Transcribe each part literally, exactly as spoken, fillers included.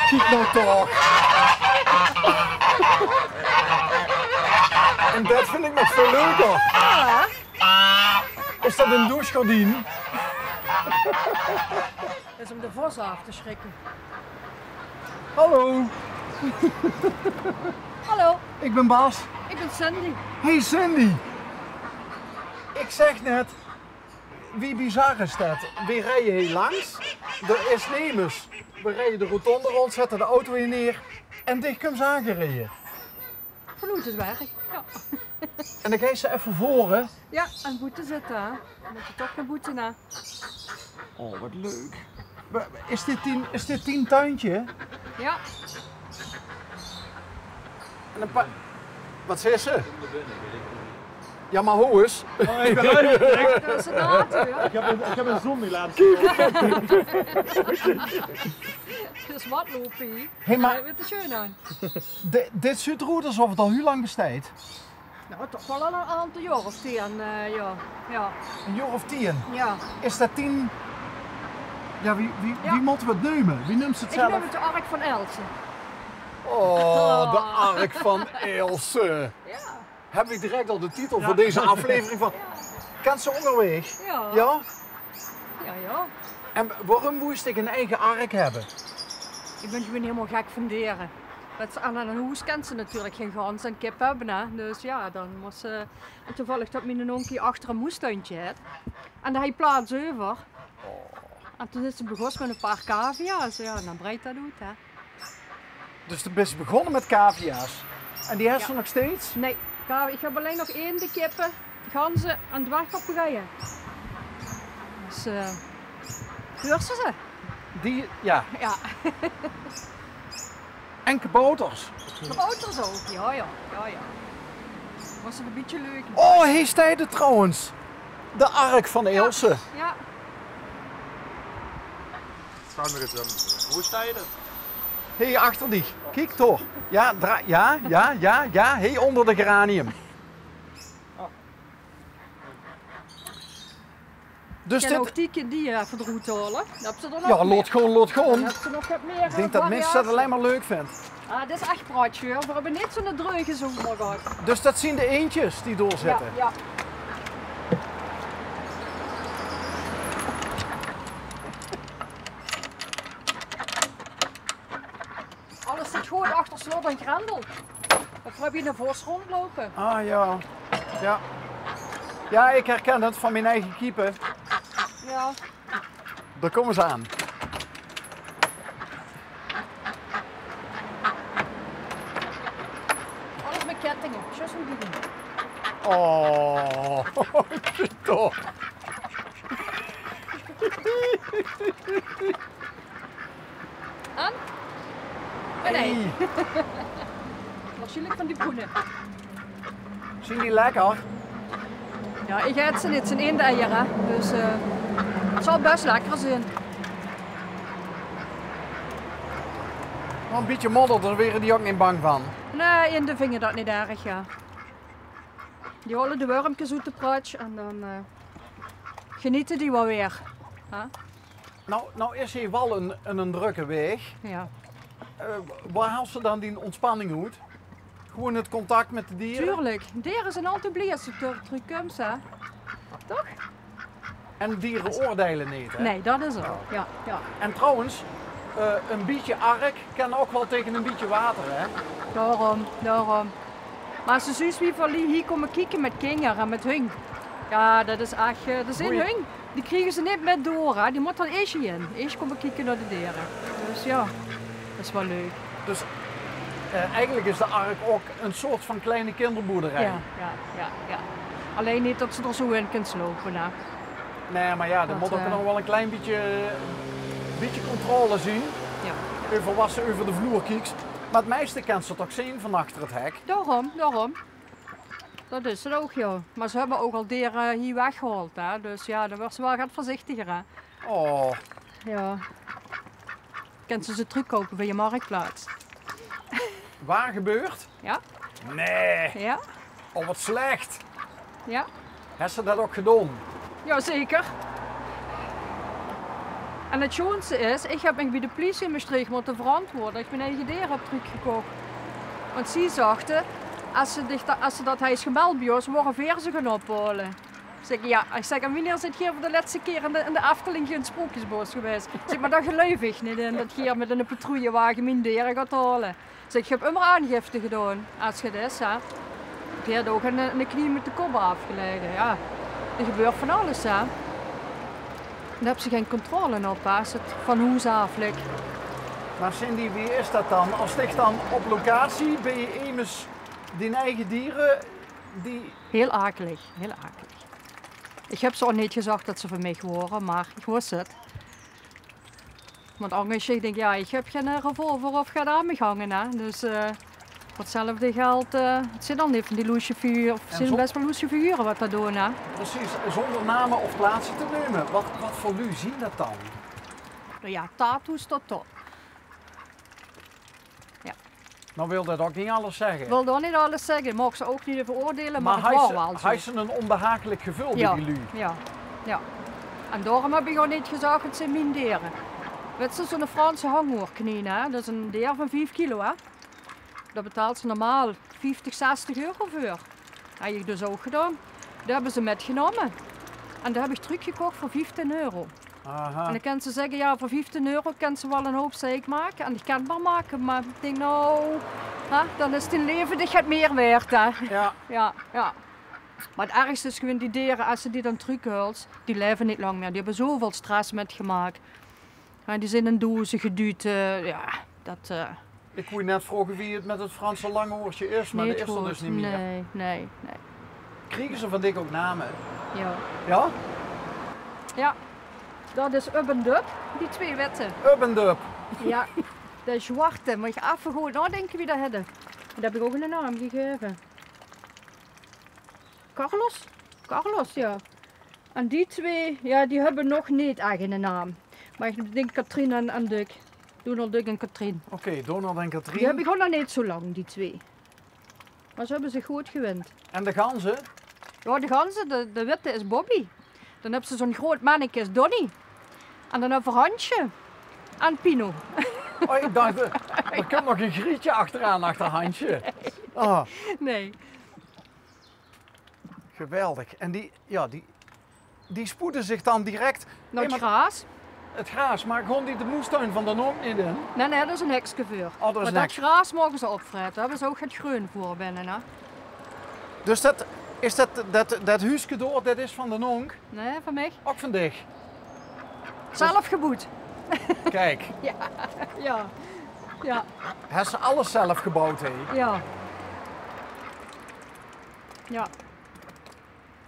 Kiek nou toch. En det vind ik nog veul leuker. Is det ein douchegordien? Det is um de vos aaf te sjrikke. Hallo. Hallo. Ik bin Bas. Ik bin Cindy. Hey Cindy. Ik zeg net, wie bizar is det? We rieje hie langs. D'r is nemes. We rieje de rotonde rond, zette de auto hie neer. En dich kums aangerieje. Vanoet 't werk, ja. En dan geis se effe vore. Ja, en boete zitte, hè. Dan mot se toch nao boete, hè. Oh, wat leuk. Wa-, is dit dien, is dit dien tuintje? Ja. En ein paar, wat zaes se? Ja, maar hoe is? Oh, ik ben uit. Dat is een auto, ja. Ik heb een, ik heb een zombie laten zien. Dus wat lopen hier? Hey, maar ja, wat is schön aan? Di-, dit zuut d'r oet alsof 't al hiel lang besteit. Nou, toch wel al een aantal jaar of tien, eh, ja. Ja. Ein jaor of tien? Ja. Is det tien? Ja, wie, wie, ja, wie motte we 't neume? Wie neums se 't zelf? Ik neum 't de Ark van Elsen. Oh, de Ark van Elsen. Ja. Heb ik direct al de titel van deze aflevering van. Ja. Kens se óngerwaeg? Ja. Ja? Ja, ja. En waorum wils se ein eige ark hebbe? Ik bin gewoon hielemaol gek van diere. Wat se aan, aan ein hoes kens se natuurlijk gein gans en kip hebbe, hè. Dus ja, dan mos se, en toevallig dat miene nonkie achter ein moestuintje haet. En dao haet 'r plaats euver. En toen is 'r begós met ein paar cavia's. Ja, en dan breidt dat oet, hè. Dus doe bis begonne met cavia's. En die hes se nog steeds? Nee, ca-, ik heb alleen nog eender, kippe, ganzen en dwergpapegaeien. Dus, eh, heurs se ze? Die, ja. Ja. En kabouters? Kabouters ook, ja, ja. Ja, ja. Was het een beetje leuk. Oh, hie steit 't trouwens. De Ark van Elsen. Ja. Staan we eens aan. Hoe steit 't? Hie achter dich. Kiek toch. Ja, dra-, ja, ja, ja, ja. Hie onder de geranium. Dus dit, ook die, die, eh, verdroet halen. Dan heb ze er nog, ja, laot gewoon, laot gewoon. Dan heb ze nog wat meer, eh, variatie. Ik denk dat mensen dat alleen maar leuk vinden. Ah, dit is echt praatje, hoor. We hebben niet zo'n dreuge zomer gehad. Dus dat zien de eendjes die doorzitten? Ja, ja. Alles zit goed achter slot en grendel. Of heb je een vos rondlopen? Ah ja. Ja. Ja, ik herken het van mijn eigen kippen. Ja. Daar komen ze aan. Alles met kettingen. Zo moet je doen. Oh, toch. Aan? Oh, nee. Hey. Waarschijnlijk van die poenen. Zien die lekker? Ja, ik eet ze niet, het zijn eendeieren, hè. Dus, eh, het zal best lekker zijn. Maar een beetje modder, daar worden die ook niet bang van. Nee, eenden vinden dat niet erg, ja. Die halen de wormpjes uit de pratsch en dan, eh, genieten die wel weer. Hè? Nou, nou is hie waal ein, ein, ein drökke waeg. Ja. Eh, waar haols se dan die ontspanning oet? Gewoon het contact met de diere? Tuurlijk. Diere zien altied blie as se ter-, terugkums, hè. Toch? En diere oordeile neet, hè? Nee, dat is ook. Ja, ja. En trouwens, eh, ein bietje ark kan ook wel tegen ein bietje water, hè? Daarom, daarom. Maar as se zuus wie väöl hie kómme kieke met kinger en met hung. Ja, dat is echt, eh, dat zien hung. Die kriege ze niet met door, hè. Die motte dan eerst hie in. Eerst kómme kieke nao de diere. Dus ja, dat is wel leuk. Dus, eh, eigenlijk is de ark ook ein soort van kleine kinderboerderij. Ja, ja, ja, ja. Alleen niet dat se er zo in kóns lopen, hè. Nee, maar ja, er moet ook nog wel ein klein bietje, bietje controle zien. Ja. Euver wat se euver de vloer kieks. Maar het meiste kens se toch zien van achter het hek. Daarom, daarom. Dat is het ook, ja. Maar ze hebben ook al diere hie weggehaold, hè. Dus ja, dan weurs se wel get voorzichtiger, hè. Oh. Ja. Kens se ze terugkopen bij je marktplaats. Waar gebeurd? Ja. Nee. Ja. Oh, wat slecht. Ja. Hes se dat ook gedaon? Jazeker. En 't sjoonste is, ich höb mich bie de pliesie in Mestreech mótte verantwoorde det ich mien eige deer höb trökgekoch. Want zie zagte: "Es se dich da-, es se det hejs gemeld bie ós, wore veer ze gaon ophaole." Zèk ich: "Jao," ich zèk, "en wienier zeet geer veur de lètste kier in de, in de Efteling in 't Sprookjesbos gewaes?" Zèk ich: "Mer dao geluif ich neet in, det geer mit 'ne patrouillewage mien dere gaot haole." Zèk ich: "Geer höb ummer aangifte gedaon, es 't is, hè." Die haet ouch 'n, 'n knie mit de kop aafgelaege, jao. D'r gebeurt van alles, hè. Dao höbs se gein controle op, hè, es 't van hoes aaf ligk. Mer Cindy, wie is det dan? Es dich dan op locatie bie emes dien eige diere, die... Hiel akelig, hiel akelig. Ich höb ze ouch neet gezag det ze van mich wore, mer ich wis 't. Want angers, ich dink, jao, ich höb geine revolver of get aan mich hange, hè. Dus, eh, veur 'tzelfde geld, eh, 't zeen al neet van die loesje figuur, of 't zeen bès waal loesje figure waat det doon, hè. Precies, zónger name of plaatse te neume. Waat, waat veur luuj zeen det dan? Noe jao, tattoos tot top. Jao. Noe wil det ouch neet alles zègke. Wil dao neet alles zègke, maag ze ouch neet veroordeile, mer 't waor waal zoe. Haes se 'n onbehagelik geveul bie die luuj? Jao, jao. En daorum höb ich ouch neet gezag: "'t Zeen mien dere." Wèts se, zoe'n Franse hangoorkneen, hè? Det is 'n deer van vief kilo, hè? Dao betaals se normaal vieftig, zestig euro veur. Höb ich dus ouch gedaon. Die höbbe ze mitgenómme. En die höb ich trökgekoch veur vieftien euro. Aha. En dan kins se zègke, jao, veur vieftien euro kins se waal 'nen houp zeik make en dich kenbaar make, mer ich dink, noe, hè, dan is dien laeve dich get mieë waerd, hè. Jao. Jao, jao. Mer 't ergste is gewuuen die dere, es se die dan trökhaols, die laeve neet lang mieë. Die höbbe zoeväöl stress mitgemaak. Jao, die zeen in doeze geduujd, eh, jao, det, eh, Ich wou net vraoge wie 't mit 't Franse langhoorke is, mer det is d'r dus neet mieë. Nae, nae, nae. Kriege ze van dich ouch name? Jao. Jao? Jao. Det is Up en Dup, die twee witte. Up en Dup. Jao. De zwarte, mót ich effe good naodinke wie die hètte. Dae höb ich ouch 'ne naam gegaeve. Carlos? Carlos, jao. En die twee, jao, die höbbe nog neet ech 'ne naam. Mer ich dink Katrien en, en Duck. Donald Duck en Katrien. Oké, Donald en Katrien. Die höb ich ouch nog neet zoe lang, die twee. Mer ze höbbe zich good gewend. En de ganze? Jao, de ganze, de, de witte is Bobby. Dan höbs se zoe'n groot menneke, is Donnie. En dan höbbe v'r Hansje en Pino. Oh, ich dach, eh, d'r kump nog ein Grietje achteraan, achter Hansje. Ah. Nae. Geweldig. En die, jao, die, die spoede zich dan direct nao 't graas. 't Graas, mer gaon die de moestuin van de nonk neet in? Nae, nae, dao is ein hekske veur. Oh, dao is ein hekske. Mer det graas moge ze opvrete, hè. Dao is ouch get greun veur binne, hè. Dus det, is det, det, det huuske dao, det is van de nonk? Nae, van mich. Ouch van dich? Zelf geboewd. Kiek. Jao, jao, jao. Hes se alles zelf geboewd, hè? Jao. Jao.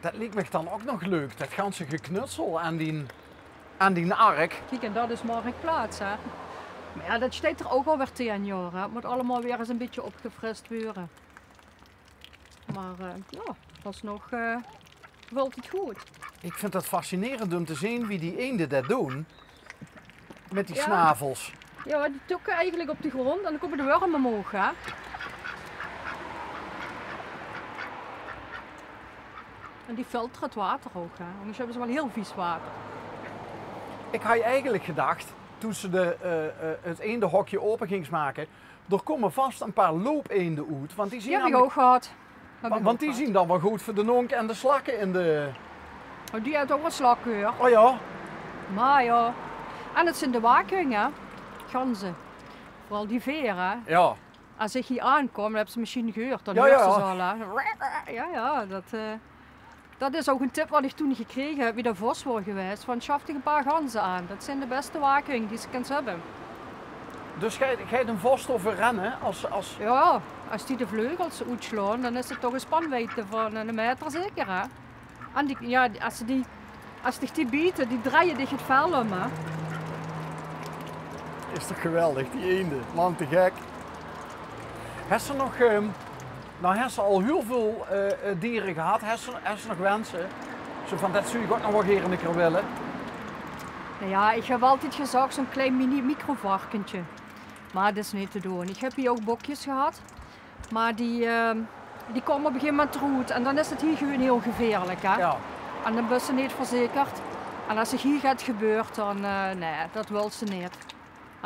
Det liek mich dan ouch nog leuk, det ganse geknutsel aan dien, aan dien ark. Kiek, en det is Marktplaats, hè. Mer jao, det steit d'r ouch alweer tieën jaor, hè. 't Mót allemaol weer ins ein bietje opgefrist waere. Mer, eh, jao, veursnog, eh, vèlt 't good. Ich vinj det fascinerend óm te zeen wie die eende det doon. Mit die snavels. Jao, die tökke eigelik op de grónd en dan kómme de wurm omhoog, hè. En die filtere 't water ouch, hè. Angers höbbe ze waal hiel vies water. Ich haw eigelik gedach, toen se de, eh, eh, 't eendehokske ope gings make, d'r kómme vas ein paar loupeende oet, want die zeen... Die höb ich ouch gehad. Wa-, want die zeen dan waal good veur de nonk en de slakke in de... Oh, die haet ouch waal slakke, huur. Oh jao. Mer jao. En 't zeen de waakhunj, hè. Ganze. Veural die veer, hè. Jao. Es ich hie aankóm, det höbs se mesjien gehuurd, dan huurs se ze al, hè. Jao, jao, det, eh, det is ouch ein tip waat ich toen gekrege höb, wie de vos waor gewaes, van: sjaaf dich ein paar ganze aan. Det zeen de bèste waakhunj die se kins höbbe. Dus geit, geit ein vos d'r veur renne es, es... Jao, es die de vleugels oetslaon, dan is 't toch ein spanwijdte van eine maeter zeker, hè? En die, jao, die, es die, es dich die biete, die drejje dich 't vel óm, hè? Is toch geweldig, die eende. Man, te gek. Hes se nog, ehm, noe hes se al hiel väöl, eh, eh, diere gehad. Hes se, hes se nog wense? Zoe van, det zów ich ouch nog waal gaer ein kier wille. Noe jao, ich höb altied gezag, zoe'n klein mini microvarkentje. Mer det is neet te doon. Ich höb hie ouch bökskes gehad. Mer die, eh, die kómme op ein gegaeve moment d'roet en dan is 't hie gewoon hiel gevieërlik, hè? Jao. En dan bös se neet verzekerd. En es zich hie get gebeurt, dan, eh, nae, det wils se neet.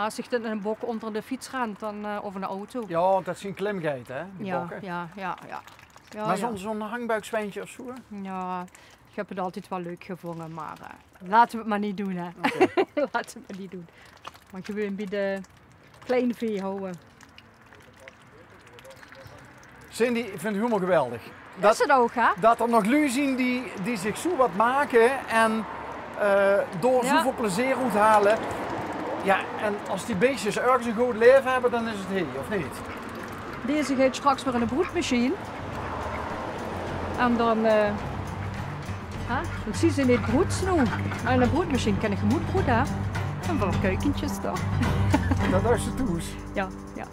Es zich dan ein bok ónger de fiets rent, dan, eh, of ein auto. Jao, want det zien klimgeit, hè, die bokke. Jao, jao, jao. Mer zo'n, zo'n hangbuikswendje of zoe? Jao, ich höb 't altied waal leuk gevónje, mer, eh, laote v'r 't mer neet doon, hè. Oké. Laote v'r 't mer neet doon. Mer gewoon bie de klein vee hawwe. Cindy, ich vinj 't hielemaol geweldig. Det, is 't ouch, hè? Det d'r nog luuj zien die, die zich zoe get make en, eh, dao zoeväöl plezeer oet haole. Jao, en es die beesjes örges ein good laeve höbbe, dan is 't hie, of neet? Deze geit straks weer in de broedmesjien. En dan, eh, hè, dan zien ze neet broedsnoe. Mer in de broedmesjien kinne ze good broede, hè. En veur kuikentjes, toch? Det is ze thoes. Jao, jao.